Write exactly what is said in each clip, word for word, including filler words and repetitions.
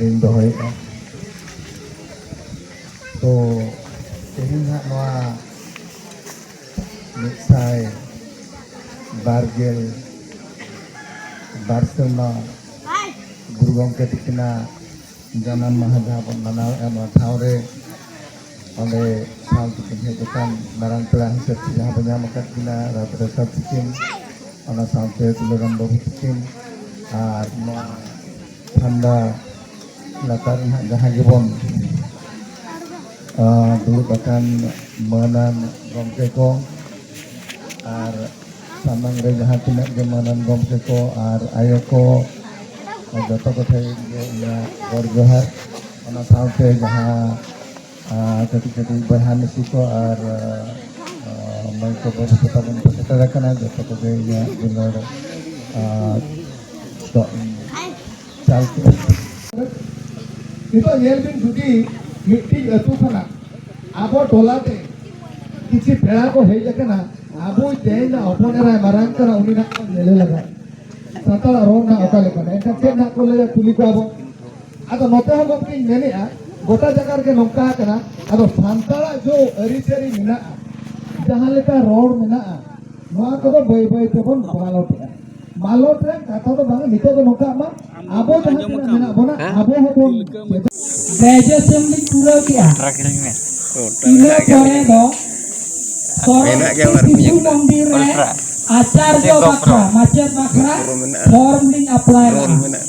ᱞᱤᱧ ᱫᱚᱦᱚᱭᱮᱫᱼᱟ᱾ ᱛᱚ ᱛᱮᱦᱮᱧ ᱦᱟᱸᱜ ᱱᱚᱣᱟ ᱢᱤᱫ ᱥᱟᱭ ᱵᱟᱨ ᱜᱮᱞ ᱵᱟᱨ ᱥᱮᱨᱢᱟ ᱜᱩᱨᱩ ᱜᱚᱢᱠᱮ ᱛᱤᱠᱤᱱᱟᱜ ᱡᱟᱱᱟᱢ ᱢᱟᱦᱟ ᱡᱟᱦᱟᱸ ᱵᱚᱱ ᱢᱟᱱᱟᱣᱮᱫᱼᱟ, ᱱᱚᱣᱟ ᱴᱷᱟᱶ ᱨᱮ ᱚᱸᱰᱮ ᱥᱟᱶ ᱛᱮᱠᱤᱱ ᱦᱮᱡ ᱟᱠᱟᱱ ᱢᱟᱨᱟᱝ ᱯᱮᱲᱟ ᱦᱤᱥᱟᱹᱵ ᱛᱮ ᱡᱟᱦᱟᱸ ᱵᱚᱱ ᱧᱟᱢ ᱟᱠᱟᱫ ᱠᱤᱱᱟ, ᱨᱟᱡᱽ ᱨᱮᱥᱚᱨ ᱛᱤᱠᱤᱱ, ᱚᱱᱟ ᱥᱟᱶᱛᱮ ᱛᱩᱞᱟᱹᱨᱟᱢ ᱵᱟᱹᱵᱩ ᱛᱤᱠᱤᱱ, ᱟᱨ ᱱᱚᱣᱟ ᱯᱷᱟᱱᱰᱟ ᱞᱟᱛᱟᱨ ᱨᱮ ᱱᱟᱦᱟᱜ ᱡᱟᱦᱟᱸ ᱜᱮᱵᱚᱱ, ᱟᱸ, ᱫᱩᱲᱩᱵ ᱟᱠᱟᱱ ᱢᱟᱹᱱᱟᱱ ᱜᱚᱢᱠᱮ ᱠᱚ ᱟᱨ ᱥᱟᱢᱟᱝ ᱨᱮ ᱡᱟᱦᱟᱸ ᱛᱤᱱᱟᱹᱜ ᱜᱮ ᱢᱟᱹᱱᱟᱱ ᱜᱚᱢᱠᱮ ᱠᱚ ᱟᱨ ᱟᱭᱳ ᱠᱚ, ᱡᱚᱛᱚ ᱠᱚ ᱴᱷᱮᱱ ᱜᱮ ᱤᱧᱟᱹᱜ ᱜᱚᱰ ᱡᱚᱦᱟᱨ᱾ ᱚᱱᱟ ᱥᱟᱶᱛᱮ ᱡᱟᱦᱟᱸ, ᱟᱸ, ᱠᱟᱹᱴᱤᱡ ᱠᱟᱹᱴᱤᱡ ᱵᱚᱭᱦᱟ ᱢᱤᱥᱤ ᱠᱚ ᱟᱨ, ᱟᱸ, ᱢᱟᱹᱭ ᱠᱚ ᱵᱟᱹᱵᱩ ᱠᱚ ᱛᱟᱵᱚᱱ ᱠᱚ ᱥᱮᱴᱮᱨ ᱟᱠᱟᱱᱟ, ᱡᱚᱛᱚ ᱠᱚᱜᱮ ᱤᱧᱟᱹᱜ ᱫᱩᱞᱟᱹᱲ, ᱟᱸ, ᱫᱚ ᱪᱟᱞ ᱠᱮᱫᱟ᱾ ᱱᱤᱛᱚᱜ ᱧᱮᱞ ᱵᱤᱱ, ᱡᱩᱫᱤ ᱢᱤᱫᱴᱤᱡ ᱟᱹᱛᱩ ᱠᱷᱚᱱᱟᱜ ᱟᱵᱚ ᱴᱚᱞᱟ ᱛᱮ ᱠᱤᱪᱷᱩ ᱯᱮᱲᱟ ᱠᱚ ᱦᱮᱡ ᱟᱠᱟᱱᱟ, ᱟᱵᱚᱭᱤᱡ ᱛᱮᱦᱮᱧ ᱫᱚ ᱦᱚᱯᱚᱱ ᱮᱨᱟᱭ ᱢᱟᱨᱟᱝ ᱠᱟᱱᱟ, ᱩᱱᱤ ᱱᱟᱜ ᱵᱚᱱ ᱧᱮᱞᱮ ᱞᱟᱜᱟᱜ᱾ ᱥᱟᱱᱛᱟᱲᱟᱜ ᱨᱚᱲ ᱱᱟᱜ ᱚᱠᱟ ᱞᱮᱠᱟᱱᱟ, ᱮᱱᱠᱷᱟᱱ ᱪᱮᱫ ᱱᱟᱜ ᱠᱚ ᱞᱟᱹᱭᱟ, ᱠᱩᱞᱤ ᱠᱚᱣᱟ ᱵᱚᱱ᱾ ᱟᱫᱚ ᱱᱚᱛᱮ ᱦᱚᱸ ᱜᱚᱢᱠᱮᱧ ᱢᱮᱱᱮᱫᱼᱟ, ᱜᱚᱴᱟ ᱡᱟᱭᱜᱟ ᱨᱮᱜᱮ ᱱᱚᱝᱠᱟ ᱟᱠᱟᱱᱟ᱾ ᱟᱫᱚ ᱥᱟᱱᱛᱟᱲᱟᱜ ᱡᱚ ᱟᱹᱨᱤᱪᱟᱹᱞᱤ ᱢᱮᱱᱟᱜᱼᱟ, ᱡᱟᱦᱟᱸ ᱞᱮᱠᱟ ᱨᱚᱲ ᱢᱮᱱᱟᱜᱼᱟ, ᱱᱚᱣᱟ ᱠᱚᱫᱚ ᱵᱟᱹᱭ ᱵᱟᱹᱭ ᱛᱮᱵᱚᱱ ᱢᱟᱞᱚᱴᱮᱜᱼᱟ᱾ ᱢᱟᱞᱚᱴ ᱨᱮ ᱠᱟᱛᱷᱟ ᱫᱚ ᱵᱟᱝ, ᱱᱤᱛᱚᱜ ᱫᱚ ᱱᱚᱝᱠᱟ ᱢᱟ, ᱟᱵᱚ ᱡᱟᱦᱟᱸ ᱛᱤᱱᱟᱹᱜ ᱢᱮᱱᱟᱜ ᱵᱚᱱᱟ, ᱟᱵᱚ ᱦᱚᱸᱵᱚᱱ ᱪᱮᱫ᱾ ᱜᱨᱮᱡᱩᱭᱮᱥᱚᱱ ᱞᱤᱧ ᱯᱩᱨᱟᱹᱣ ᱠᱮᱜᱼᱟ᱾ ᱤᱱᱟᱹ ᱯᱚᱨᱮ ᱫᱚ ᱥᱚᱨᱚᱥᱚᱛᱤ ᱥᱤᱥᱩ ᱢᱚᱱᱫᱤᱨ ᱨᱮ ᱟᱪᱟᱨᱡᱚ ᱵᱟᱠᱷᱨᱟ, ᱢᱟᱪᱮᱫ ᱵᱟᱠᱷᱨᱟ ᱯᱷᱚᱨᱢ ᱞᱤᱧ ᱟᱯᱞᱟᱭ ᱞᱮᱫᱟ᱾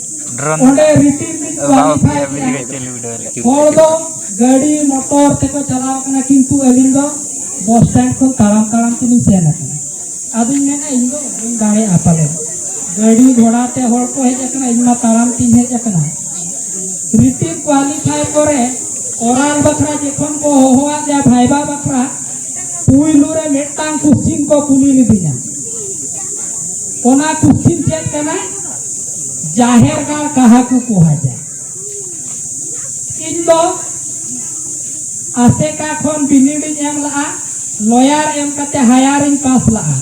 ᱚᱸᱰᱮ ᱨᱤᱴᱤᱱ ᱞᱤᱧ ᱠᱣᱟᱞᱤᱯᱷᱟᱭ ᱠᱮᱜᱼᱟ᱾ ᱦᱚᱲ ᱫᱚ ᱜᱟᱹᱰᱤ ᱢᱚᱴᱚᱨ ᱛᱮᱠᱚ ᱪᱟᱞᱟᱣ ᱠᱟᱱᱟ, ᱠᱤᱱᱛᱩ ᱟᱹᱞᱤᱧ ᱫᱚ ᱵᱚᱥ ᱥᱴᱮᱱᱰ ᱠᱷᱚᱱ ᱛᱟᱲᱟᱢ ᱛᱟᱲᱟᱢ ᱛᱮᱞᱤᱧ ᱥᱮᱱ ᱟᱠᱟᱱᱟ᱾ ᱟᱫᱚᱧ ᱢᱮᱱᱟ, ᱤᱧ ᱫᱚ ᱵᱟᱹᱧ ᱫᱟᱲᱮᱭᱟᱜᱼᱟ ᱯᱟᱞᱮ, ᱜᱟᱹᱰᱤ ᱜᱷᱚᱲᱟ ᱛᱮ ᱦᱚᱲ ᱠᱚ ᱦᱮᱡ ᱟᱠᱟᱱᱟ, ᱤᱧ ᱢᱟ ᱛᱟᱲᱟᱢ ᱛᱤᱧ ᱦᱮᱡ ᱟᱠᱟᱱᱟ᱾ ᱨᱤᱴᱤᱱ ᱠᱣᱟᱞᱤᱯᱷᱟᱭ ᱯᱚᱨᱮ ᱚᱨᱟᱞ ᱵᱟᱠᱷᱨᱟ ᱡᱚᱠᱷᱚᱱ ᱠᱚ ᱦᱚᱦᱚᱣᱟᱫ ᱞᱮᱭᱟ ᱵᱷᱟᱭᱵᱟ ᱵᱟᱠᱷᱨᱟ, ᱯᱩᱭᱞᱩ ᱨᱮ ᱢᱤᱫᱴᱟᱝ ᱠᱩᱥᱪᱤᱱ ᱠᱚ ᱠᱩᱞᱤ ᱞᱤᱫᱤᱧᱟ᱾ ᱚᱱᱟ ᱠᱩᱥᱪᱤᱱ ᱪᱮᱫ ᱠᱟᱱᱟ? ᱡᱟᱦᱮᱨ ᱜᱟᱲ ᱠᱟᱦᱟ ᱠᱚ ᱠᱚᱦᱟ ᱡᱟᱭ? ᱤᱧ ᱫᱚ ᱟᱥᱮᱠᱟ ᱠᱷᱚᱱ ᱵᱤᱱᱤᱰ ᱤᱧ ᱮᱢ ᱞᱟᱜᱼᱟ, ᱞᱚᱭᱟᱨ ᱮᱢ ᱠᱟᱛᱮ ᱦᱟᱭᱟᱨ ᱤᱧ ᱯᱟᱥ ᱞᱟᱜᱼᱟ᱾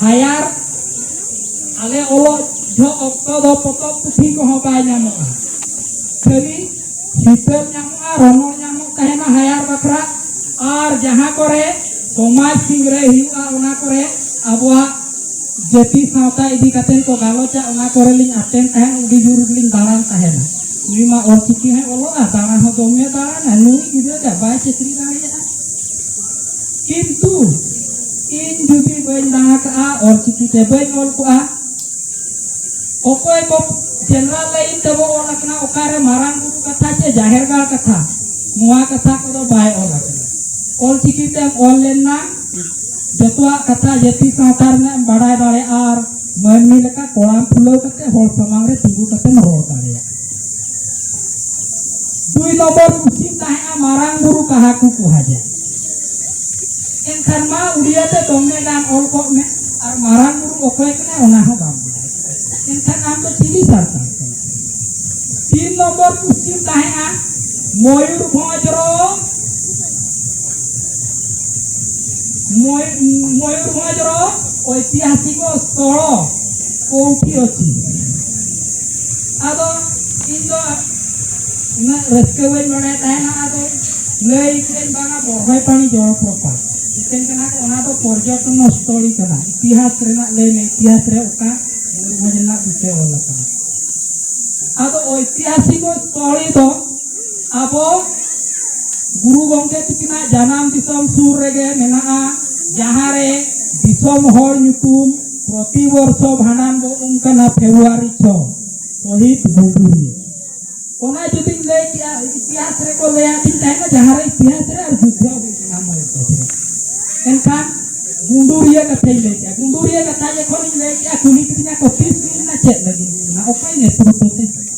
ᱦᱟᱭᱟᱨ ᱟᱞᱮ ᱚᱞᱚᱜ ᱡᱚᱦᱚᱜ ᱚᱠᱛᱚ ᱫᱚ ᱯᱚᱛᱚᱵ ᱯᱩᱛᱷᱤ ᱠᱚᱦᱚᱸ ᱵᱟᱭ ᱧᱟᱢᱚᱜᱼᱟ᱾ ᱠᱷᱟᱹᱞᱤ ᱦᱤᱛᱟᱹᱞ ᱧᱟᱢᱚᱜᱼᱟ, ᱨᱚᱱᱚᱲ ᱧᱟᱢᱚᱜ ᱛᱟᱦᱮᱱᱟ ᱦᱟᱭᱟᱨ ᱵᱟᱠᱷᱨᱟ, ᱟᱨ ᱡᱟᱦᱟᱸ ᱠᱚᱨᱮ ᱥᱚᱢᱟᱡᱽ ᱥᱤᱝᱨᱟᱹᱭ ᱦᱩᱭᱩᱜᱼᱟ, ᱚᱱᱟ ᱠᱚᱨᱮ ᱟᱵᱚᱣᱟᱜ ᱡᱟᱹᱛᱤ ᱥᱟᱶᱛᱟ ᱤᱫᱤ ᱠᱟᱛᱮ ᱠᱚ ᱜᱟᱞᱚᱪᱟ, ᱚᱱᱟ ᱠᱚᱨᱮ ᱞᱤᱧ ᱟᱛᱮᱱ ᱛᱟᱦᱮᱸᱱ, ᱟᱹᱰᱤ ᱡᱳᱨ ᱞᱤᱧ ᱫᱟᱬᱟᱱ ᱛᱟᱦᱮᱸᱱᱟ᱾ ᱩᱱᱤ ᱢᱟ ᱚᱞᱪᱤᱠᱤ ᱦᱚᱸᱭ ᱚᱞᱚᱜᱼᱟ, ᱫᱟᱬᱟ ᱦᱚᱸ ᱫᱚᱢᱮ ᱫᱟᱬᱟᱱᱟ, ᱱᱩᱭ ᱜᱤᱫᱽᱨᱟᱹ ᱫᱚ ᱵᱟᱭ ᱪᱟᱹᱠᱨᱤ ᱫᱟᱲᱮᱭᱟᱜᱼᱟ᱾ ᱠᱤᱱᱛᱩ ᱤᱧ ᱡᱩᱫᱤ ᱵᱟᱹᱧ ᱫᱟᱬᱟ ᱠᱟᱜᱼᱟ, ᱚᱞᱪᱤᱠᱤ ᱛᱮ ᱵᱟᱹᱧ ᱚᱞ ᱠᱚᱜᱼᱟ, ᱚᱠᱚᱭ ᱠᱚ ᱡᱮᱱᱟᱨᱟᱞ ᱞᱟᱭᱤᱱ ᱛᱮᱵᱚ ᱚᱞ ᱟᱠᱟᱱᱟ, ᱚᱠᱟᱨᱮ ᱢᱟᱨᱟᱝ ᱵᱩᱨᱩ ᱠᱟᱛᱷᱟ ᱪᱮ ᱡᱟᱦᱮᱨ ᱜᱟᱲ ᱠᱟᱛᱷᱟ, ᱱᱚᱣᱟ ᱠᱟᱛᱷᱟ ᱠᱚᱫᱚ ᱵᱟᱭ ᱚᱞ ᱟᱠᱟᱱᱟ᱾ ᱚᱞᱪᱤᱠᱤ ᱛᱮᱢ ᱚᱞ ᱞᱮᱱᱟ, ᱡᱚᱛᱚᱣᱟᱜ ᱠᱟᱛᱷᱟ ᱡᱟᱹᱛᱤ ᱥᱟᱶᱛᱟ ᱨᱮᱱᱟᱜ ᱮᱢ ᱵᱟᱲᱟᱭ ᱫᱟᱲᱮᱭᱟᱜᱼᱟ ᱟᱨ ᱢᱟᱹᱱᱢᱤ ᱞᱮᱠᱟ ᱠᱚᱲᱟᱢ ᱯᱷᱩᱞᱟᱹᱣ ᱠᱟᱛᱮ ᱦᱚᱲ ᱥᱟᱢᱟᱝ ᱨᱮ ᱛᱤᱸᱜᱩ ᱠᱟᱛᱮᱢ ᱨᱚᱲ ᱫᱟᱲᱮᱭᱟᱜᱼᱟ᱾ ᱫᱩᱭ ᱱᱚᱢᱵᱚᱨ ᱠᱩᱥᱤ ᱛᱟᱦᱮᱸᱜᱼᱟ ᱢᱟᱨᱟᱝ ᱵᱩᱨᱩ ᱠᱟᱦᱟ ᱠᱚ ᱠᱚᱦᱟᱡᱟ᱾ ᱮᱱᱠᱷᱟᱱ ᱢᱟ ᱩᱲᱤᱭᱟ ᱛᱮ ᱫᱚᱢᱮ ᱜᱟᱱ ᱚᱞ ᱠᱚᱜ ᱢᱮ, ᱟᱨ ᱢᱟᱨᱟᱝ ᱵᱩᱨᱩ ᱚᱠᱚᱭ ᱠᱟᱱᱟᱭ ᱚᱱᱟ ᱦᱚᱸ ᱵᱟᱢ ᱵᱟᱲᱟᱭ᱾ ᱮᱱᱠᱷᱟᱱ ᱟᱢ ᱫᱚ ᱪᱤᱞᱤ ᱥᱟᱱᱛᱟᱲ ᱠᱟᱱᱟᱢ? ᱛᱤᱱ ᱱᱚᱢᱵᱚᱨ ᱠᱩᱥᱤ ᱛᱟᱦᱮᱸᱜᱼᱟ ᱢᱚᱭᱩᱨᱵᱷᱚᱸᱡᱽ ᱨᱚ ᱢᱚᱭ-, ᱢᱚᱭᱩᱨᱵᱷᱚᱸᱡᱽ ᱨᱚ ᱳᱭᱛᱤᱦᱟᱥᱤᱠ ᱥᱛᱷᱚᱞ ᱠᱳᱣᱴᱷᱤ ᱚᱪᱷᱤ᱾ ᱟᱫᱚ ᱤᱧ ᱫᱚ ᱩᱱᱟᱹᱜ ᱨᱟᱹᱥᱠᱟᱹ ᱵᱟᱹᱧ ᱵᱟᱲᱟᱭ ᱛᱟᱦᱮᱱᱟ, ᱟᱫᱚ ᱞᱟᱹᱭ ᱠᱮᱫᱟᱹᱧ ᱵᱟᱝᱟ ᱵᱚᱨᱦᱚᱭ ᱯᱟᱲᱤ ᱡᱚᱞᱚᱯᱨᱚᱯᱟᱛ ᱢᱤᱫᱴᱮᱱ ᱠᱟᱱᱟ, ᱚᱱᱟ ᱫᱚ ᱯᱚᱨᱡᱚᱴᱚᱱ ᱥᱛᱷᱚᱞᱤ ᱠᱟᱱᱟ᱾ ᱤᱛᱤᱦᱟᱥ ᱨᱮᱱᱟᱜ ᱞᱟᱹᱭ ᱢᱮ, ᱤᱛᱤᱦᱟᱥ ᱨᱮ ᱚᱠᱟ ᱢᱚᱭᱩᱨᱵᱷᱚᱸᱡᱽ ᱨᱮᱱᱟᱜ ᱵᱤᱥᱚᱭ ᱚᱞ ᱟᱠᱟᱱᱟ? ᱟᱫᱚ ᱳᱭᱛᱤᱦᱟᱥᱤᱠ ᱥᱛᱷᱚᱞᱤ ᱫᱚ ᱟᱵᱚ ᱜᱩᱨᱩ ᱜᱚᱢᱠᱮ ᱛᱤᱠᱤᱱᱟᱜ ᱡᱟᱱᱟᱢ ᱫᱤᱥᱚᱢ ᱥᱩᱨ ᱨᱮᱜᱮ ᱢᱮᱱᱟᱜᱼᱟ, ᱡᱟᱦᱟᱸ ᱨᱮ ᱫᱤᱥᱚᱢ ᱦᱚᱲ ᱧᱩᱛᱩᱢ ᱯᱨᱚᱛᱤ ᱵᱚᱨᱥᱚ ᱵᱷᱟᱸᱰᱟᱱ ᱵᱚ ᱩᱢ ᱠᱟᱱᱟ ᱯᱷᱮᱵᱽᱨᱩᱣᱟᱨᱤ ᱪᱷᱚ, ᱥᱚᱦᱤᱫ ᱜᱩᱰᱩᱨᱤᱭᱟᱹ᱾ ᱚᱱᱟ ᱡᱩᱫᱤᱧ ᱞᱟᱹᱭ ᱠᱮᱭᱟ, ᱤᱛᱤᱦᱟᱥ ᱨᱮᱠᱚ ᱞᱟᱹᱭᱟ ᱫᱤᱧ ᱛᱟᱦᱮᱱᱟ, ᱡᱟᱦᱟᱸ ᱨᱮ ᱤᱛᱤᱦᱟᱥ ᱨᱮ ᱟᱨ ᱡᱩᱫᱽᱫᱷᱚ ᱦᱩᱭ ᱠᱟᱱᱟ ᱢᱚᱭᱩᱨᱵᱷᱚᱸᱡᱽ ᱨᱮ᱾ ᱮᱱᱠᱷᱟᱱ ᱜᱩᱰᱩᱨᱤᱭᱟᱹ ᱠᱟᱛᱷᱟᱧ ᱞᱟᱹᱭ ᱠᱮᱜᱼᱟ᱾ ᱜᱩᱰᱩᱨᱤᱭᱟᱹ ᱠᱟᱛᱷᱟ ᱡᱚᱠᱷᱚᱱᱤᱧ ᱞᱟᱹᱭ ᱠᱮᱜᱼᱟ, ᱠᱩᱞᱤ ᱠᱤᱫᱤᱧᱟ ᱠᱚ, "ᱛᱤᱥ ᱦᱩᱭ ᱞᱮᱱᱟ, ᱪᱮᱫ ᱞᱟᱹᱜᱤᱫ ᱦᱩᱭ ᱞᱮᱱᱟ, ᱚᱠᱚᱭ ᱱᱮᱛᱨᱤᱛᱵᱚ ᱛᱮ?"